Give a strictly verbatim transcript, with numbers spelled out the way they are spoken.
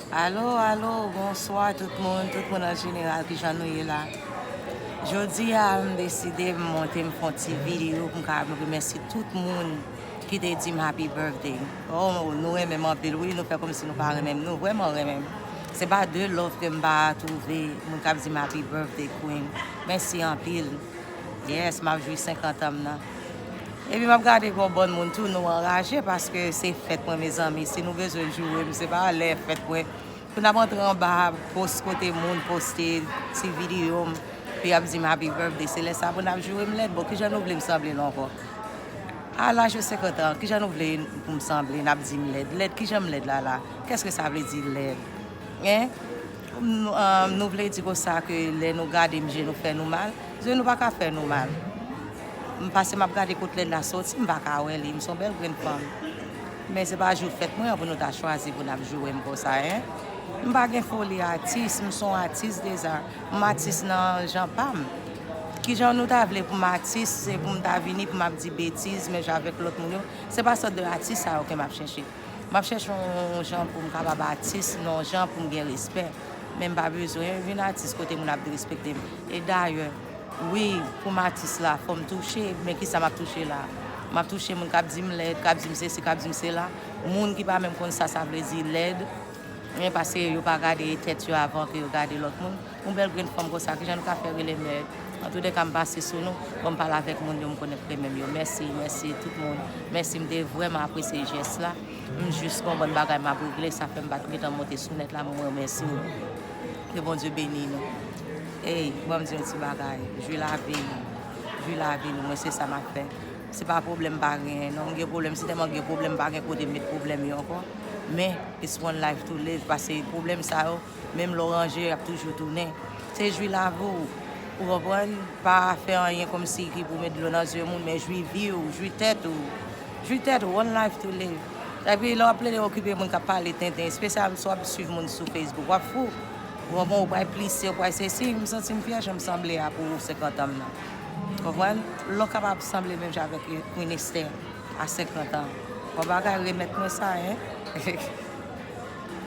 Alo, alo, bonswa tout moun, tout moun an jeneral, kijan nou ye la? Jodi a, m deside m monte m fè yon ti videyo pou m ka remèsye tout moun ki te di m happy birthday. Oh, nou renmen m anpil, wi, nou fè kòmsi nou pa renmen m, nou vrèman renmen m. Se pa de love ke m pa twouve moun k ap di m happy birthday, Queen. Mèsi anpil. Yes, m ap jwi senkant an m nan. Epi m ap gade gon bann moun tou, nou anraje paske se fèt mwen, mezanmi. Si nou bezwen joure m, se pa lè fèt mwen. Pou n ap antre anba, post kote moun poste ti videyo m, pou y ap di m happy birthday, se lè sa pou n ap joure m lèd. Bon, kijan nou vle m sanble la ankò? A laj de senkant an, kijan nou vle pou m sanble, n ap di m lèd? Lèd, kijan m lèd la la? Kèske sa vle di lèd? Hein? Nou, euh, nou vle di konsa ke lè nou gade m, je nou fè nou mal? Je nou pa ka fè nou mal. M pase m ap gade kot lèd la soti, m pa ka wè li. M se yon bèl grenn fanm. Men se pa jou fèt mwen an pou nou ta chwazi pou n ap joure m konsa, hein? M pa gen foli atis, m se yon atis deja. M atis nan jan pa m. Kijan nou ta vle pou m atis, se pou m ta vini pou m ap di betiz, men jan avèk lòt moun yo, se pa sòt de atis sa yo ke m ap chèche. M ap chèche yon jan pou m kapab atis, nan yon jan pou m gen respè. Men m pa bezwen vin atis kote moun ap derespekte m. E dayè, wi, pou m atis la, fò m touche, men kisa m ap touche la? M ap touche moun k ap di m lèd, k ap di m sesi, k ap di m sela. Moun ki pa menm konn sa sa vle di lèd, men paske yo pa gade tèt yo avan ke yo gade lòt moun. Yon bèl grenn fanm konsa, kijan nou ka fè rele m lèd? Antoulèka, m pase sou nou, bon, m pale avèk moun yo, m konnen k renmen m yo. Mèsi, mèsi tout moun. Mèsi, m te vrèman apresye jès la. M jis gon bann bagay m ap regle, sa fè m pa t gentan monte sou nèt la, men mwen remèsye nou. Ke Bondye beni nou. Ey, ban m di yon ti bagay. Jwi lavi nou. Jwi lavi nou, mwen se sa m ap fè. Se pa pwoblèm pa genyen, non, m gen pwoblèm, se tèlman gen pwoblèm, m pa gen kote m met pwoblèm yo ankò. Men, it's one life to live, paske pwoblèm sa yo, menm lè w ranje, y ap toujou tounen. Se jwi lavi w, ou konprann? Pa fè anyen kòmsi ki pou met dlo nan zye moun, men jwi vi w, jwi tèt ou, jwi tèt ou, one life to live. Epi lè w ap plede okipe moun k ap pale tenten, espesyalman si w ap swiv moun sou Facebook, w ap fou. Ou konprann, ou pral plise, ou pral sesi, m santi m fyè jan m sanble a pou senkant an m nan. Konprann? Lè w kapab sanble menm jan avèk Queen Esther a senkant an. Yon bagay remèt mwen sa, hein?